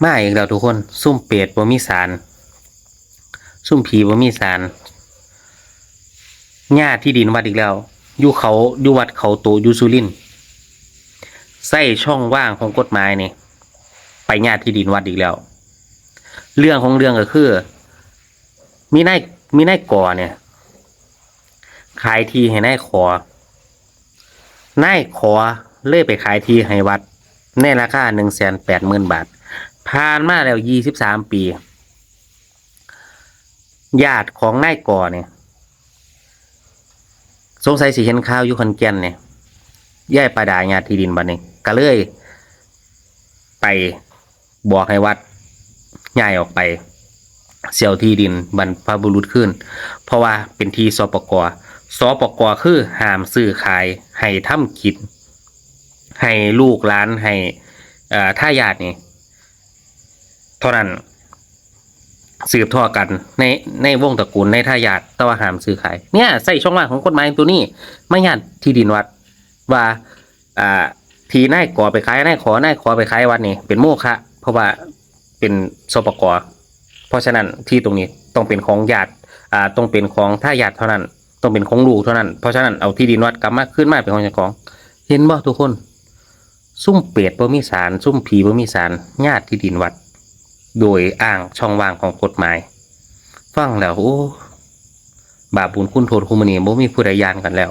ມາອີກແລ້ວທຸກຄົນ, ຊຸມເປດບໍ່ມີສານ, ຊຸມຜີບໍ່ມີສານ, ຍາດທີ່ດິນວັດອີກແລ້ວ, ຢູ່ເຂົາ ຢູ່ວັດເຂົາໂຕ ຢູ່ສຸລິນ, ໃຊ້ຊ່ອງວ່າງຂອງກົດໝາຍນີ້ ໄປຍາດທີ່ດິນວັດອີກແລ້ວ. ເລື່ອງຂອງເລື່ອງກໍຄື ມີນາຍ ມີນາຍກໍນີ້ ຂາຍທີ່ໃຫ້ນາຍຂໍ, ນາຍຂໍເລີຍໄປຂາຍທີ່ໃຫ້ວັດໃນລາຄາໜຶ່ງແສນແປດໝື່ນບາດ. ຜ່ານມາແລ້ວຊາວສາມປີ, ຍາດຂອງນາຍກໍນີ້ ສົງໄສຊິເຫັນຂ່າວຢູ່ຂອນແກ່ນນີ້, ຍາຍປາດາຍາດທີ່ດິນບັດນີ້ ກໍເລີຍໄປບອກໃຫ້ວັດຍ້າຍອອກໄປ ຊິເອົາທີ່ດິນບັນພະບຸລຸດຄືນ, ເພາະວ່າເປັນທີ່ ສປກ. ສປກ ຄືຫ້າມຊື້ຂາຍ, ໃຫ້ທຳກິນ, ໃຫ້ລູກຫຼານ, ໃຫ້ ເອີ ທາຍາດນີ້ ເທົ່ານັ້ນ ສືບທອດກັນໃນ ໃນວົງຕະກູນ ໃນທາຍາດ, ແຕ່ວ່າຫ້າມຊື້ຂາຍ. ເນີ້ຍ ໃຊ້ຊ່ອງວ່າງຂອງກົດໝາຍໂຕນີ້ມາຍາດທີ່ດິນວັດ ວ່າ ອ່າ ທີ່ນາຍກໍໄປຂາຍນາຍຂໍ, ນາຍຂໍໄປຂາຍວັດນີ້ເປັນໂມຄະ, ເພາະວ່າເປັນ ສປກ. ເພາະສະນັ້ນ ທີ່ຕົງນີ້ຕ້ອງເປັນຂອງຍາດ, ອ່າ ຕ້ອງເປັນຂອງທາຍາດເທົ່ານັ້ນ, ຕ້ອງເປັນຂອງລູກເທົ່ານັ້ນ. ເພາະສະນັ້ນ ເອົາທີ່ດິນວັດກັບມາ ຄືນມາເປັນຂອງເຈົ້າຂອງ. ເຫັນບໍ່ທຸກຄົນ? ຊຸມເປດບໍ່ມີສານ, ຊຸມຜີບໍ່ມີສານ, ຍາດທີ່ດິນວັດ ໂດຍອ້າງຊ່ອງວ່າງຂອງກົດໝາຍ. ຟັງແລ້ວ ໂອ້ ບາບບຸນຄຸນໂທດ ຄູ່ມື້ນີ້ບໍ່ມີຜູ້ໃດຢ້ານກັນແລ້ວ.